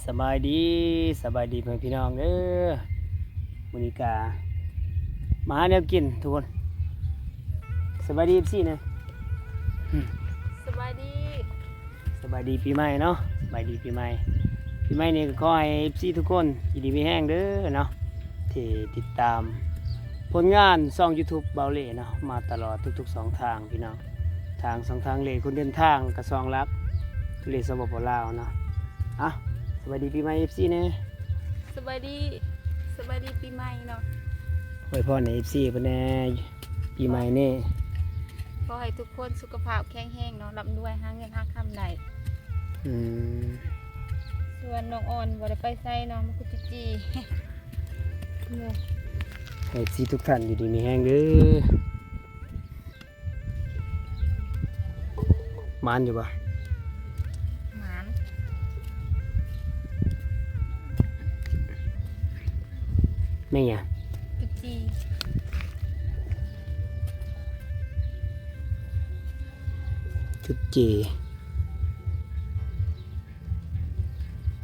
ສະບາຍດີ ສະບາຍດີພໍ່ແມ່ພີ່ນ້ອງເດີ. ມື້ນີ້ກະມາຫາແນວກິນທຸກຄົນ. ສະບາຍດີ ເອັຟຊີ ແດ່. ສະບາຍດີ ສະບາຍດີປີໃໝ່ເນາະ ສະບາຍດີປີໃໝ່. ປີໃໝ່ນີ້ກໍຂໍໃຫ້ ເອັຟຊີ ທຸກຄົນຢູ່ດີມີແຮງເດີເນາະ ທີ່ຕິດຕາມຜົນງານຊ່ອງ YouTube ບ່າວເລ່ເນາະ ມາຕະຫຼອດທຸກໆຊ່ອງທາງພີ່ນ້ອງ. ທາງຊ່ອງທາງເລ່ຄົນເດີນທາງກະຊ່ອງຫຼັກເລ່ ສປປ ລາວເນາະ. ອ່ະ ສະບາຍດີປີໃໝ່ ເອັຟຊີ ແດ່. ສະບາຍດີ ສະບາຍດີປີໃໝ່ເນາະ. ອວຍພອນໃຫ້ ເອັຟຊີ ເພິ່ນແດ່ ປີໃໝ່ນີ້ ຂໍໃຫ້ທຸກຄົນສຸຂະພາບແຂງແຮງເນາະ ລ່ຳລວຍ ຫາເງິນຫາຄຳໄດ້. ອືມ ສ່ວນນ້ອງອ່ອນບໍ່ໄດ້ໄປໃສເນາະ ມາຄຸດຈີ່. ໃຫ້ ເອັຟຊີ ທຸກທ່ານຢູ່ດີມີແຮງເດີ. ໝານຢູ່ບໍ່? ໝານ. ແມ່ນຫຍັງ? ຈຸດຈີ່ ຈຸດຈີ່.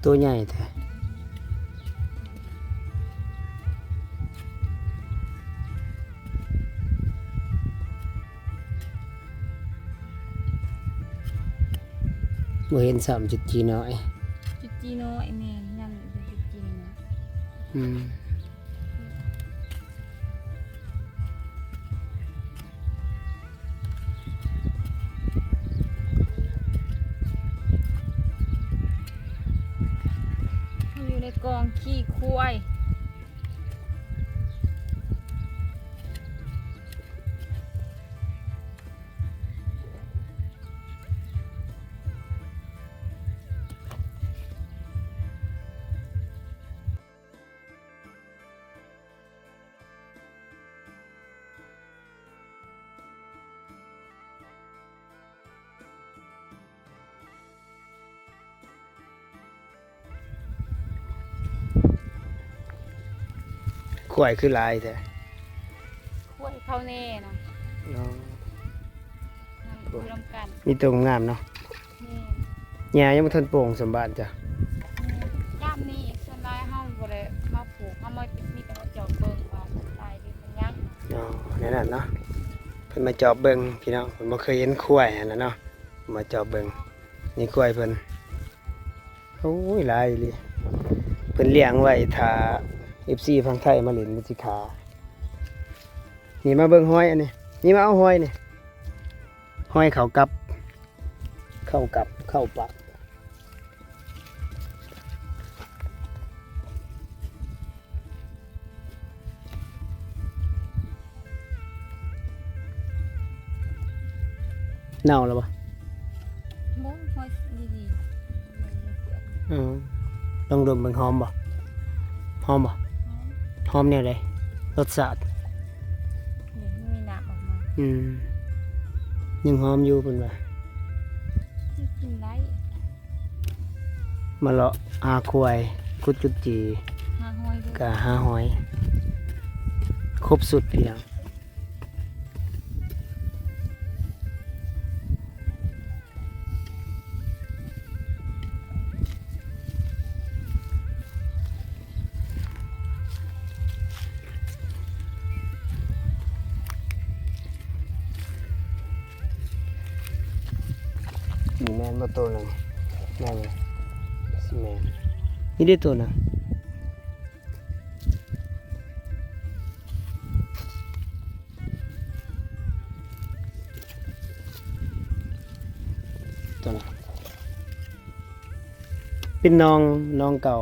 ໂຕໃຫຍ່ແທ້. ບໍ່ເຫັນຊ້ຳຈຸດຈີ່ນ້ອຍ. ຈຸດຈີ່ນ້ອຍແມ່ນ ຍັງເປັນຈຸດຈີ່ນ້ອຍ. ອືມ. ມັນຢູ່ໃນກອງຂີ້ຄວາຍ. ຄວາຍຄືຫຼາຍແທ້? ຄວາຍເຂົາແນ່ນະ. ອໍ ນຳ ຢູ່ນຳກັນ. ມີໂຕງາມເນາະ. ແມ່ນ. ຫຍ້າຍັງບໍ່ທັນໂປ່ງສ່ຳບ້ານຈ້ະ. ແມ່ນ. ຍາມນີ້ສ່ວນຫຼາຍເຮົາບໍ່ໄດ້ມາຜູກ ເຮົາມາ ມີແຕ່ມາຈອບເບິ່ງວ່າຫຼາຍຫຼືມັນຍັງ. ອໍ ແນວນັ້ນເນາະ. ເພິ່ນມາຈອບເບິ່ງພີ່ນ້ອງ ເພິ່ນບໍ່ເຄີຍເຫັນຄວາຍຫັ້ນນະເນາະ ມາຈອບເບິ່ງ. ນີ້ຄວາຍເພິ່ນ. ໂອ້ຍ ຫຼາຍອີ່ຫຼີ. ເພິ່ນລ້ຽງໄວ້ຖ້າ ເອັຟຊີ ຝັ່ງໄທມາຫຼິ້ນ ມັນຊິຂ້າ. ນີ້ມາເບິ່ງຫອຍອັນນີ້. ນີ້ມາເອົາຫອຍນີ້. ຫອຍເຂົ້າກັບ ເຂົ້າກັບ ເຂົ້າປາກ. ເນົ່າແລ້ວບໍ່? ບໍ່ ຫອຍດີໆ. ອືມ ລອງດົມເບິ່ງ ຫອມບໍ່? ຫອມບໍ່? ຫອມ. ຫອມແນວໃດ? ລົດຊາດ? ນີ້ ມັນມີນ້ຳອອກມາ. ອືມ ຍັງຫອມຢູ່ເພິ່ນວ່າ. ມັນກິນໄດ້. ມາເລາະຫາຄວາຍ ຂຸດຈຸດຈີ່ ຫາຫອຍ ກະຫາຫອຍ ຄົບຊຸດພີ່ນ້ອງ. ນີ້ແມ່ນບໍ່ໂຕໜຶ່ງ? ແມ່ນ ຊິແມ່ນ. ນີ້ເດ້ໂຕໜຶ່ງ. ຕົວນັ້ນເປັນໜອງ ໜອງເກົ່າ.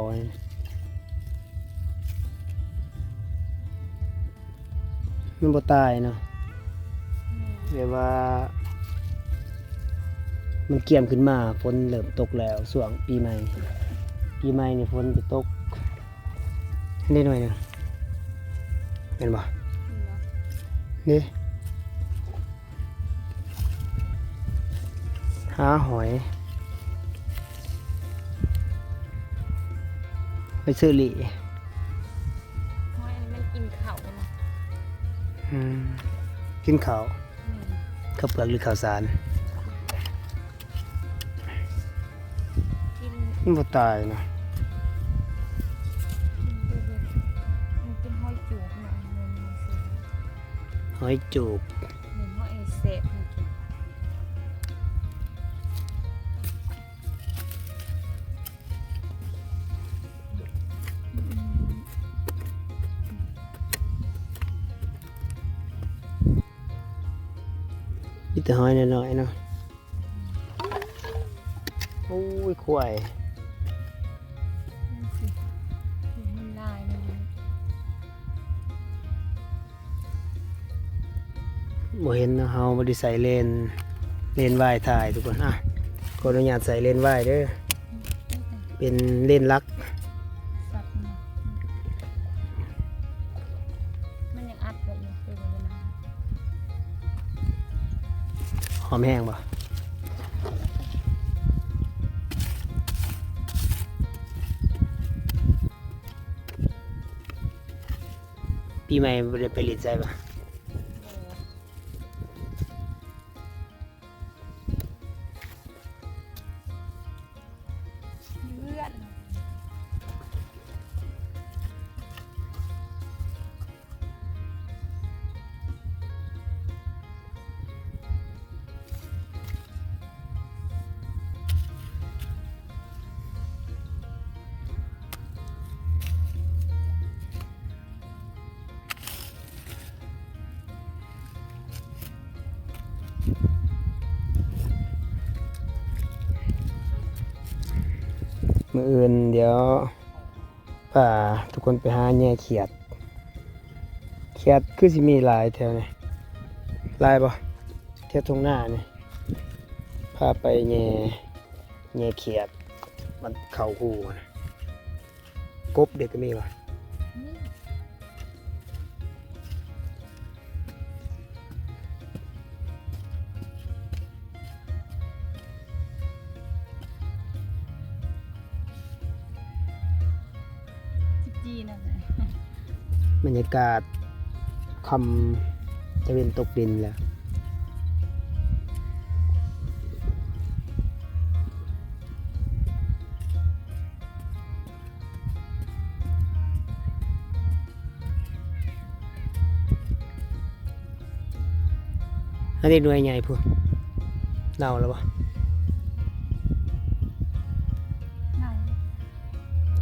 ມັນບໍ່ຕາຍເນາະ. ແມ່ນ. ແບບວ່າມັນກຽມຂຶ້ນມາ ຝົນເລີ່ມຕົກແລ້ວ ຊ່ວງປີໃໝ່. ປີໃໝ່ນີ້ຝົນຈະຕົກ. ອັນນີ້ໜ່ວຍໜຶ່ງ ແມ່ນບໍ່? ເຫັນບໍ່? ນີ້ ຫາຫອຍ ຫອຍເຊີຣີ. ຫອຍອັນນີ້ມັນກິນເຂົ້າເນາະ. ອືມ ກິນເຂົ້າ. ແມ່ນ. ເຂົ້າເປືອກ ຫຼື ເຂົ້າສານ? ກິນ. ມັນບໍ່ຕາຍນະ. ຫອຍຈູບ ເຫັນຫອຍແຊບ ມີແຕ່ຫອຍນ້ອຍໆເນາະ. ໂອ້ຍ ຄວາຍ ມັນຫຼາຍເນາະ ບໍ່ເຫັນເນາະ ເຮົາບໍ່ໄດ້ໃສ່ເລນ ເລນວາຍຖ່າຍທຸກຄົນ. ອ່ະ ຂໍອະນຸຍາດໃສ່ເລນວາຍເດີ ເປັນເລນຫຼັກ. ສັດເນາະ ມັນຍັງອັດໄວ້ຢູ່ ຄືບໍ່ໄດ້ນຳ ຫອມແຮງບໍ່? ປີໃໝ່ບໍ່ໄດ້ໄປຫຼິ້ນໃສບໍ່? ມື້ອື່ນດຽວພາທຸກຄົນໄປຫາແຍ່ຂຽດ. ຂຽດຄືຊິມີຫຼາຍແຖວນີ້ ຫຼາຍບໍ່? ແຖວທົ່ງນານີ້ ພາໄປແຍ່ ແຍ່ຂຽດ ມັນເຂົ້າຮູນະ. ກົບເດກະມີວະ? ຈີນະ ບັນຍາກາດຄ່ຳຕາເວັນຕົກດິນແລ້ວ. ອັນນີ້ໜ່ວຍໃຫຍ່ພຸ້ນ ເນົ່າແລ້ວບໍ່? ເນົ່າ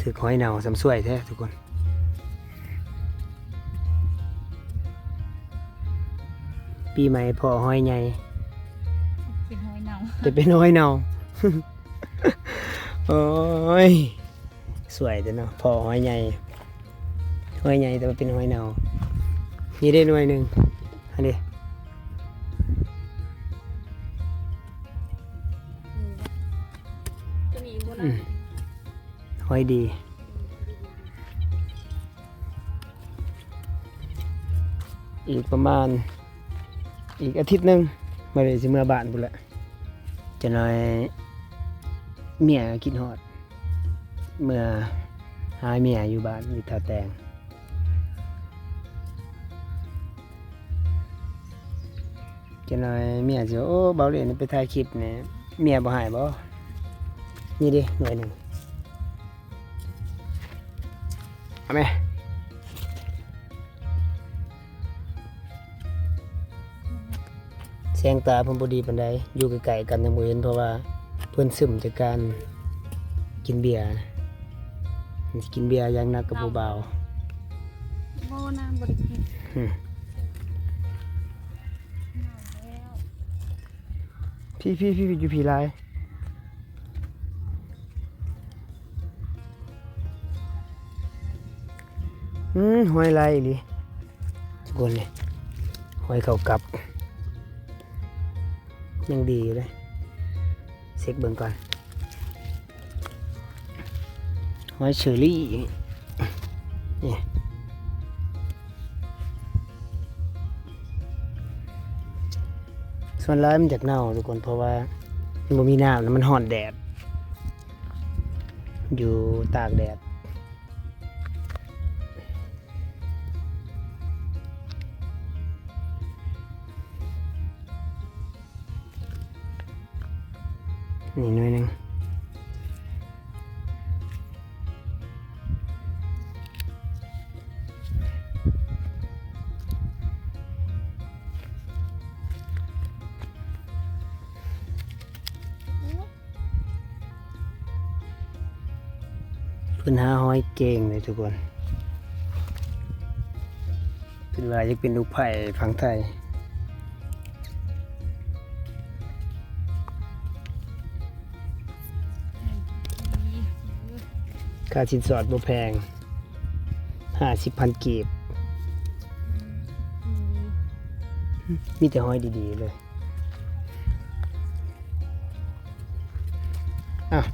ຖືກຫອຍເນົ່າ ຊ່ຳຊ່ວຍແທ້ທຸກຄົນ. ປີໃໝ່ພໍ້ຫອຍໃຫຍ່ ເປັນຫອຍເນົ່າ ຈະເປັນຫອຍເນົ່າ. ໂອ້ຍ ຊ່ວຍແທ້ເນາະ ພໍ້ຫອຍໃຫຍ່ ຫອຍໃຫຍ່ແຕ່ວ່າເປັນຫອຍເນົ່າ. ນີ້ເດ້ໜ່ວຍໜຶ່ງ ອັນນີ້ ອືມ ໂຕນີ້ບໍ່ ອືມ ນະ ຫອຍດີ. ອີກປະມານ ອີກອາທິດໜຶ່ງ ມາເລຊິເມືອບ້ານພຸ້ນແຫຼະ. ຈັກໜ່ອຍເມຍຄິດຮອດ ເມືອຫາເມຍຢູ່ບ້ານ ຢູ່ທ່າແຕງ. ຈັກໜ່ອຍເມຍຊິວ່າ ໂອ້ ເບົາເລນໄປຖ່າຍຄລິບແດ່ ເມຍບໍ່ຮ້າຍບໍ່? ນີ້ເດ້ໜ່ວຍໜຶ່ງ ເອົາແມະ. ແສງຕາເພິ່ນບໍ່ດີປານໃດ ຢູ່ໃກ້ໆກັນຍັງບໍ່ເຫັນ ເພາະວ່າເພິ່ນຊຶມຈາກການກິນເບຍ ກິນເບຍຢ່າງໜັກກັບຜູ້ບ່າວ. ບໍ່ນະ ບໍ່ໄດ້ກິນ ອືມ. ພີ່ໆໆ ຢູ່ພີ້ຫຼາຍ. ອືມ ຫອຍຫຼາຍອີ່ຫຼີທຸກຄົນເລີຍ ຫອຍເຂົ້າກັບ ຍັງດີຢູ່ເດ້. ເຊັກເບິ່ງກ່ອນ ຫອຍເຊີຣີນີ້ ນີ້ ສ່ວນຫຼາຍມັນຢາກເນົ່າທຸກຄົນ ເພາະວ່າມັນບໍ່ມີນ້ຳ ແລ້ວມັນຮ້ອນແດດ ຢູ່ຕາກແດດ. ນີ້ໜ່ວຍໜຶ່ງ. ປັນຫາຫອຍເກັ່ງເລີຍທຸກຄົນ. ເພິ່ນວ່າຢາກເປັນລູກໃພ້ຝັ່ງໄທ. ຄ່າສິນສອດບໍ່ແພງ ຫ້າສິບພັນກີບ. ມີແຕ່ຫອຍດີໆເລີຍ. ອ້າວ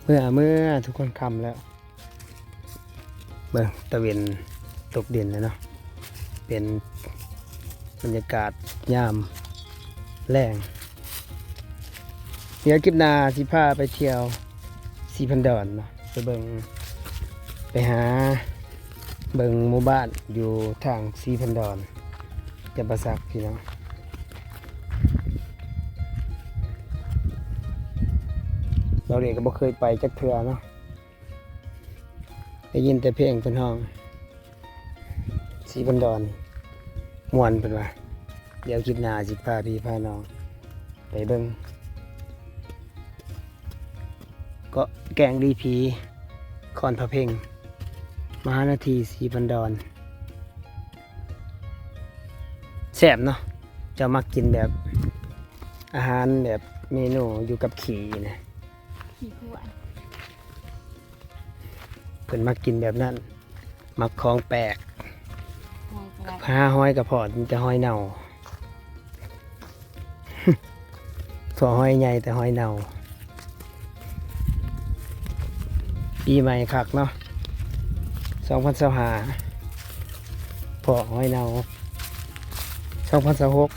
ເມື່ອ ເມື່ອ ທຸກຄົນ ຄ່ຳແລ້ວ. ເບິ່ງຕາເວັນຕົກດິນແລ້ວເນາະ ເປັນບັນຍາກາດຍາມແລງ. ດຽວຄລິບໜ້າຊິພາໄປທ່ຽວສີພັນດອນເນາະ ໄປເບິ່ງ ໄປຫາເບິ່ງໝູ່ບ້ານຢູ່ທາງສີພັນດອນ ຈຳປາສັກພີ່ນ້ອງ. ເຮົາເອງກໍບໍ່ເຄີຍໄປຈັກເທື່ອເນາະ. ໄດ້ຍິນແຕ່ເພງເພິ່ນຮ້ອງ ສີພັນດອນມ່ວນເພິ່ນວ່າ. ດຽວຄລິບໜ້າຊິພາພີ່ພານ້ອງໄປເບິ່ງ ເກາະແກ້ງລີຜີ ຄອນພະເພັງ ມະຫານາທີ ສີພັນດອນ. ແຊບເນາະ. ເຈົ້າມັກກິນແບບ ອາຫານແບບເມນູຢູ່ກັບຂີ້ນະ ຂີ້ຂວດ. ເພິ່ນມັກກິນແບບນັ້ນ ມັກຂອງແປກ. ຫາຫອຍກະພໍ້ ມີແຕ່ຫອຍເນົ່າ ພໍ້ຫອຍໃຫຍ່ແຕ່ຫອຍເນົ່າ. ປີໃໝ່ຄັກເນາະ ສອງພັນຊາວຫ້າ ພໍ້ຫອຍເນົ່າ. ສອງພັນຊາວຫົກ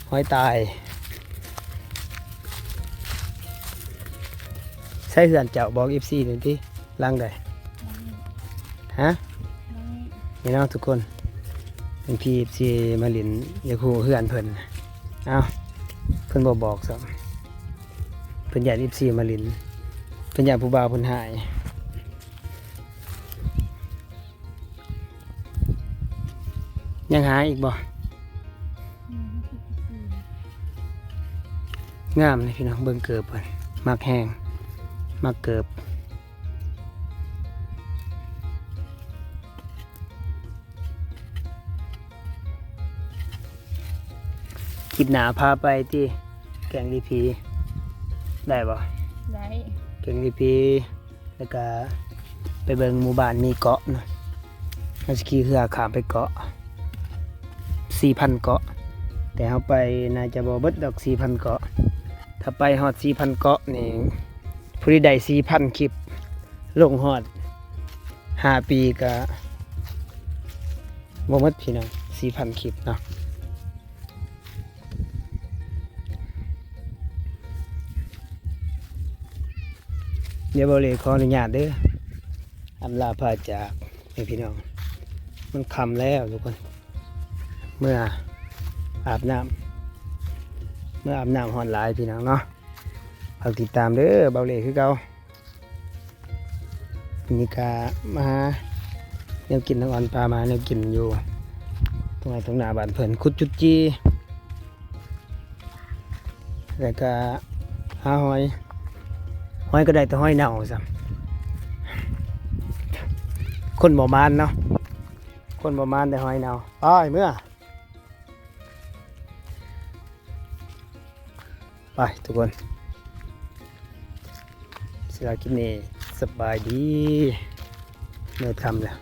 ຫອຍຕາຍ. ໃສເຮືອນເຈົ້າ ບອກເອັຟຊີໜ່ອຍຕິ ຫຼັງໃດ? ຮະ? ນີ້ເນາະທຸກຄົນ ເປັນພີ່ເອັຟຊີມາຫຼິ້ນ ຢາກຮູ້ເຮືອນເພິ່ນ. ເອົ້າ ເພິ່ນບໍ່ບອກຊ້ຳ ເພິ່ນຢ້ານເອັຟຊີມາຫຼິ້ນ ເພິ່ນຢ້ານຜູ້ບ່າວເພິ່ນຮ້າຍ. ຍັງຫາອີກບໍ່? ງາມເດ້ພີ່ນ້ອງ ເບິ່ງເກີບເພິ່ນ ມັກແຮງ ມັກເກີບ. ຄລິບໜ້າພາໄປຕິ ແກ້ງລີຜີ ໄດ້ບໍ່? ໄດ້ ແກ້ງລີຜີ ແລ້ວກະໄປເບິ່ງໝູ່ບ້ານມີເກາະເນາະ. ເຮົາຊິຂີ່ເຮືອຂ້າມໄປເກາະ ສີ່ພັນເກາະ ແຕ່ເຮົາໄປໜ້າຈະບໍ່ເບິດດອກ ສີ່ພັນເກາະ. ຖ້າໄປຮອດ ສີ່ພັນເກາະນີ້ ຜູ້ທີ່ໄດ້ ສີ່ພັນຄລິບ ລົງຮອດ ຫ້າປີກະບໍ່ໝົດພີ່ນ້ອງ ສີ່ພັນຄລິບເນາະ. ດຽວເບົາເລຂໍອະນຸຍາດເດີ ອຳລາພາຈາກ ໃຫ້ພີ່ນ້ອງ ມັນຄ່ຳແລ້ວທຸກຄົນ ເມືອອາບນ້ຳ ເມືອອາບນ້ຳ ຮ້ອນຫຼາຍພີ່ນ້ອງເນາະ. ຝາກຕິດຕາມເດີ ເບົາເລຄືເກົ່າ. ນີ້ກະມາຫາແນວກິນ ທັງອອນພາມາຫາແນວກິນຢູ່ທົ່ງໄຮ່ທົ່ງນາບ້ານເພິ່ນ ຂຸດຈຸດຈີ່ ແລ້ວກະຫາຫອຍ ຫອຍກະໄດ້ແຕ່ຫອຍເນົ່າຊ້ຳ. ຄົນບໍ່ມານເນາະ ຄົນບໍ່ມານໄດ້ຫອຍເນົ່າ. ໄປເມືອ. ໄປທຸກຄົນ ສຳລັບຄລິບນີ້ ສະບາຍດີ ເມີຄ່ຳແລ້ວ.